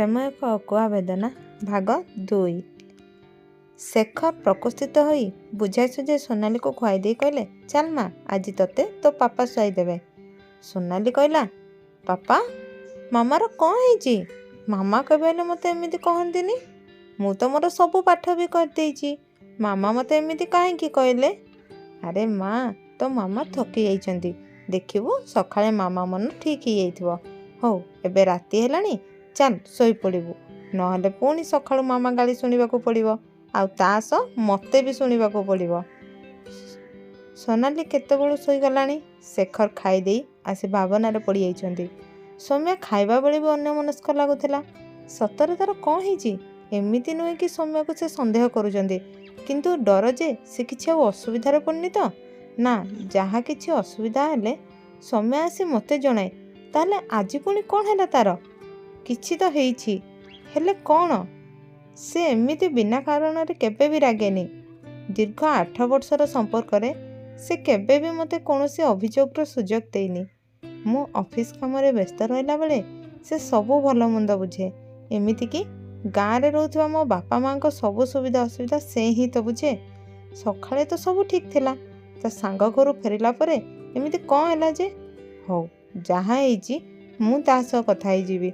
ପ୍ରେମ ଏକ ଅକୁହା ବେଦନା ଭାଗ 2। ଶେଖର ପ୍ରକୋଷ୍ଠିତ ହୋଇ ବୁଝାଇ ସୁଝାଇ ସୋନାଲିକୁ ଖୁଆଇ ଦେଇ କହିଲେ, ଚାଲ ମା, ଆଜି ତୋତେ ତୋ ପାପା ଶୁଆଇ ଦେବେ। ସୋନାଲି କହିଲା, ପାପା, ମାମାର କ'ଣ ହେଇଛି? ମାମା କେବେ ହେଲେ ମୋତେ ଏମିତି କହନ୍ତିନି। ମୁଁ ତ ମୋର ସବୁ ପାଠ ବି କରିଦେଇଛି। ମାମା ମୋତେ ଏମିତି କାହିଁକି କହିଲେ? ଆରେ ମା, ତୋ ମାମା ଥକି ଯାଇଛନ୍ତି। ଦେଖିବୁ, ସକାଳେ ମାମା ମନ ଠିକ୍ ହେଇଯାଇଥିବ। ହଉ, ଏବେ ରାତି ହେଲାଣି, ଚାଲ ଶୋଇପଡ଼ିବୁ, ନହେଲେ ପୁଣି ସକାଳୁ ମାମା ଗାଳି ଶୁଣିବାକୁ ପଡ଼ିବ, ଆଉ ତା ସହ ମୋତେ ବି ଶୁଣିବାକୁ ପଡ଼ିବ। ସୋନାଲି କେତେବେଳୁ ଶୋଇଗଲାଣି। ଶେଖର ଖାଇଦେଇ ଆସି ଭାବନାରେ ପଡ଼ିଯାଇଛନ୍ତି। ସୌମ୍ୟା ଖାଇବା ବେଳେ ବି ଅନ୍ୟମନସ୍କ ଲାଗୁଥିଲା। ସତରେ ତାର କ'ଣ ହେଇଛି? ଏମିତି ନୁହେଁ କି ସୌମ୍ୟାକୁ ସେ ସନ୍ଦେହ କରୁଛନ୍ତି, କିନ୍ତୁ ଡର ଯେ ସେ କିଛି ଆଉ ଅସୁବିଧାରେ ପଡ଼ିନି ତ? ନା, ଯାହା କିଛି ଅସୁବିଧା ହେଲେ ସୌମ୍ୟା ଆସି ମୋତେ ଜଣାଏ। ତାହେଲେ ଆଜି ପୁଣି କ'ଣ ହେଲା ତାର? କିଛି ତ ହେଇଛି, ହେଲେ କ'ଣ? ସେ ଏମିତି ବିନା କାରଣରେ କେବେ ବି ରାଗେନି। ଦୀର୍ଘ 8 ବର୍ଷର ସମ୍ପର୍କରେ ସେ କେବେ ବି ମୋତେ କୌଣସି ଅଭିଯୋଗର ସୁଯୋଗ ଦେଇନି। ମୁଁ ଅଫିସ କାମରେ ବ୍ୟସ୍ତ ରହିଲା ବେଳେ ସେ ସବୁ ଭଲ ମନ୍ଦ ବୁଝେ। ଏମିତିକି ଗାଁରେ ରହୁଥିବା ମୋ ବାପା ମାଆଙ୍କ ସବୁ ସୁବିଧା ଅସୁବିଧା ସେ ହିଁ ତ ବୁଝେ। ସକାଳେ ତ ସବୁ ଠିକ୍ ଥିଲା, ତା ସାଙ୍ଗ ଘରୁ ଫେରିଲା ପରେ ଏମିତି କ'ଣ ହେଲା ଯେ? ହଉ, ଯାହା ହେଇଛି ମୁଁ ତା ସହ କଥା ହେଇଯିବି।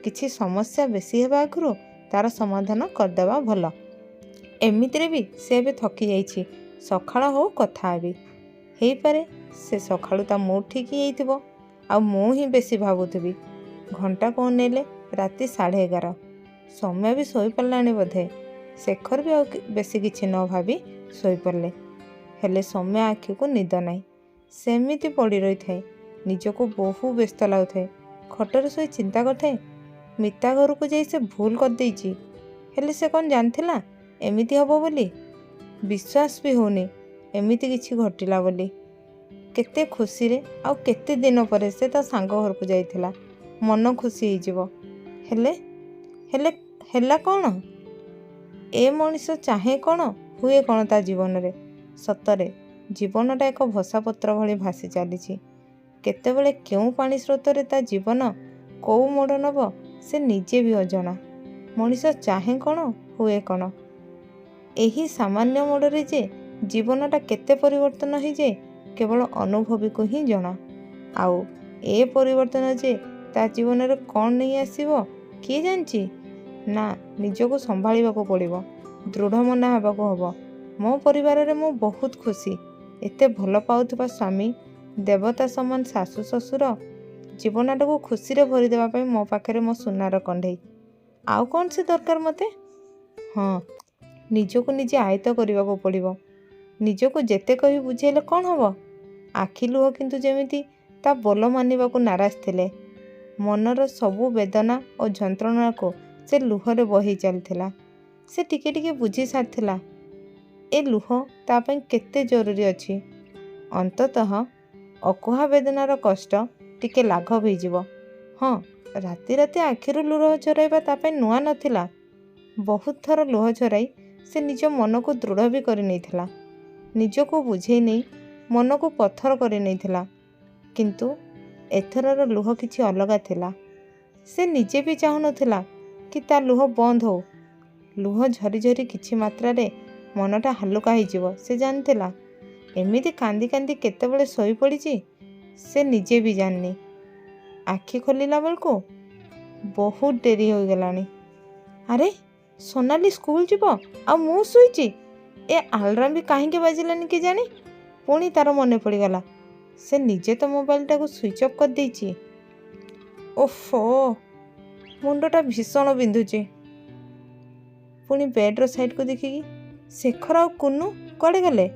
କିଛି ସମସ୍ୟା ବେଶୀ ହେବା ଆଗରୁ ତାର ସମାଧାନ କରିଦେବା ଭଲ। ଏମିତିରେ ବି ସେ ଏବେ ଥକି ଯାଇଛି। ସକାଳ ହଉ, କଥା ହେବି। ହେଇପାରେ ସେ ସକାଳୁ ତା ମୁଡ୍ ଠିକ୍ ହେଇଯାଇଥିବ, ଆଉ ମୁଁ ହିଁ ବେଶୀ ଭାବୁଥିବି। ଘଣ୍ଟାକୁ ଅନେଇଲେ ରାତି 11:30। ସୌମ୍ୟ ବି ଶୋଇପଡ଼ିଲାଣି ବୋଧେ। ଶେଖର ବି ଆଉ ବେଶୀ କିଛି ନ ଭାବି ଶୋଇପଡ଼ିଲେ। ହେଲେ ସୌମ୍ୟ ଆଖିକୁ ନିଦ ନାହିଁ। ସେମିତି ପଡ଼ି ରହିଥାଏ। ନିଜକୁ ବହୁ ବ୍ୟସ୍ତ ଲାଗୁଥାଏ। ଖଟରେ ଶୋଇ ଚିନ୍ତା କରିଥାଏ, ମିତା ଘରକୁ ଯାଇ ସେ ଭୁଲ କରିଦେଇଛି। ହେଲେ ସେ କ'ଣ ଜାଣିଥିଲା ଏମିତି ହେବ ବୋଲି? ବିଶ୍ୱାସ ବି ହେଉନି ଏମିତି କିଛି ଘଟିଲା ବୋଲି। କେତେ ଖୁସିରେ ଆଉ କେତେ ଦିନ ପରେ ସେ ତା ସାଙ୍ଗ ଘରକୁ ଯାଇଥିଲା, ମନ ଖୁସି ହେଇଯିବ। ହେଲେ ହେଲେ ହେଲା କ'ଣ? ଏ ମଣିଷ ଚାହେଁ କ'ଣ, ହୁଏ କ'ଣ ତା ଜୀବନରେ? ସତରେ ଜୀବନଟା ଏକ ଭସାପତ୍ର ଭଳି ଭାସି ଚାଲିଛି। କେତେବେଳେ କେଉଁ ପାଣି ସ୍ରୋତରେ ତା ଜୀବନ କେଉଁ ମୋଡ଼ ନେବ ସେ ନିଜେ ବି ଅଜଣା। ମଣିଷ ଚାହେଁ କ'ଣ, ହୁଏ କ'ଣ? ଏହି ସାମାନ୍ୟ ମୋଡ଼ରେ ଯେ ଜୀବନଟା କେତେ ପରିବର୍ତ୍ତନ ହେଇଯାଏ କେବଳ ଅନୁଭବୀକୁ ହିଁ ଜଣା। ଆଉ ଏ ପରିବର୍ତ୍ତନ ଯେ ତା ଜୀବନରେ କ'ଣ ନେଇ ଆସିବ କିଏ ଜାଣିଛି? ନା, ନିଜକୁ ସମ୍ଭାଳିବାକୁ ପଡ଼ିବ, ଦୃଢ଼ ମନା ହେବାକୁ ହେବ। ମୋ ପରିବାରରେ ମୁଁ ବହୁତ ଖୁସି। ଏତେ ଭଲ ପାଉଥିବା ସ୍ୱାମୀ, ଦେବତା ସମାନ ଶାଶୁ ଶ୍ୱଶୁର, ଜୀବନଟାକୁ ଖୁସିରେ ଭରିଦେବା ପାଇଁ ମୋ ପାଖରେ ମୋ ସୁନାର କଣ୍ଢେଇ। ଆଉ କ'ଣ ସେ ଦରକାର ମୋତେ? ହଁ, ନିଜକୁ ନିଜେ ଆୟତ୍ତ କରିବାକୁ ପଡ଼ିବ। ନିଜକୁ ଯେତେ କହି ବୁଝେଇଲେ କ'ଣ ହେବ? ଆଖି ଲୁହ କିନ୍ତୁ ଯେମିତି ତା ବୋଲ ମାନିବାକୁ ନାରାଜ ଥିଲେ। ମନର ସବୁ ବେଦନା ଓ ଯନ୍ତ୍ରଣାକୁ ସେ ଲୁହରେ ବହେଇ ଚାଲିଥିଲା। ସେ ଟିକେ ଟିକେ ବୁଝି ସାରିଥିଲା ଏ ଲୁହ ତା ପାଇଁ କେତେ ଜରୁରୀ ଅଛି। ଅନ୍ତତଃ ଅକୁହା ବେଦନାର କଷ୍ଟ ଟିକେ ଲାଘବ ହେଇଯିବ। ହଁ, ରାତି ରାତି ଆଖିରୁ ଲୁହ ଝରାଇବା ତା ପାଇଁ ନୂଆ ନଥିଲା। ବହୁତ ଥର ଲୁହ ଝରାଇ ସେ ନିଜ ମନକୁ ଦୃଢ଼ ବି କରିନେଇଥିଲା। ନିଜକୁ ବୁଝେଇ ନେଇ ମନକୁ ପଥର କରିନେଇଥିଲା। କିନ୍ତୁ ଏଥରର ଲୁହ କିଛି ଅଲଗା ଥିଲା। ସେ ନିଜେ ବି ଚାହୁଁନଥିଲା କି ତା ଲୁହ ବନ୍ଦ ହଉ। ଲୁହ ଝରି ଝରି କିଛି ମାତ୍ରାରେ ମନଟା ହାଲୁକା ହେଇଯିବ ସେ ଜାଣିଥିଲା। ଏମିତି କାନ୍ଦି କାନ୍ଦି କେତେବେଳେ ଶୋଇପଡ଼ିଛି ସେ ନିଜେ ବି ଜାଣିନି। ଆଖି ଖୋଲିଲା ବେଳକୁ ବହୁତ ଡେରି ହୋଇଗଲାଣି। ଆରେ, ସୋନାଲି ସ୍କୁଲ ଯିବ ଆଉ ମୁଁ ଶୋଇଛି। ଏ ଆଲାର୍ମ ବି କାହିଁକି ବାଜିଲାନି କେଜାଣି? ପୁଣି ତାର ମନେ ପଡ଼ିଗଲା, ସେ ନିଜେ ତ ମୋବାଇଲଟାକୁ ସୁଇଚ୍ ଅଫ୍ କରିଦେଇଛି। ଓଫୋ, ମୁଣ୍ଡଟା ଭୀଷଣ ବିନ୍ଧୁଛି। ପୁଣି ବେଡ଼୍ର ସାଇଡ଼୍କୁ ଦେଖିକି, ଶେଖର ଆଉ କୁନୁ କୁଆଡ଼େ ଗଲେ?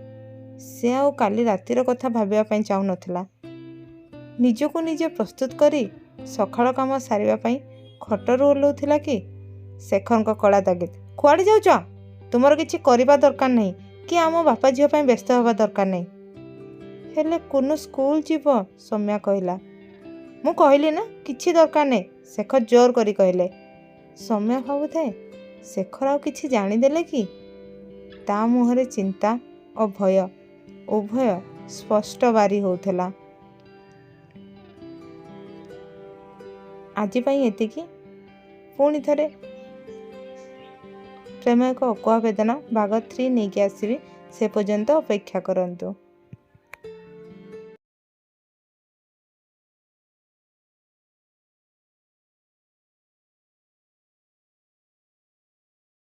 ସେ ଆଉ କାଲି ରାତିର କଥା ଭାବିବା ପାଇଁ ଚାହୁଁନଥିଲା। ନିଜକୁ ନିଜେ ପ୍ରସ୍ତୁତ କରି ସକାଳ କାମ ସାରିବା ପାଇଁ ଖଟରୁ ଓହ୍ଲାଉଥିଲା କି ଶେଖରଙ୍କ କଳା ତାଗିଦ, କୁଆଡ଼େ ଯାଉଛ? ତୁମର କିଛି କରିବା ଦରକାର ନାହିଁ କି ଆମ ବାପା ଝିଅ ପାଇଁ ବ୍ୟସ୍ତ ହେବା ଦରକାର ନାହିଁ। ହେଲେ କୁନୁ ସ୍କୁଲ ଯିବ, ସୌମ୍ୟା କହିଲା। ମୁଁ କହିଲି ନା, କିଛି ଦରକାର ନାହିଁ, ଶେଖର ଜୋର କରି କହିଲେ। ସୌମ୍ୟା ଭାବୁଥାଏ, ଶେଖର ଆଉ କିଛି ଜାଣିଦେଲେ କି? ତା ମୁହଁରେ ଚିନ୍ତା ଓ ଭୟ ଉଭୟ ସ୍ପଷ୍ଟ ବାରି ହେଉଥିଲା। ଆଜି ପାଇଁ ଏତିକି। ପୁଣି ଥରେ ପ୍ରେମ ଏକ ଅକୁହା ବେଦନା ଭାଗ 3 ନେଇକି ଆସିବି। ସେ ପର୍ଯ୍ୟନ୍ତ ଅପେକ୍ଷା କରନ୍ତୁ।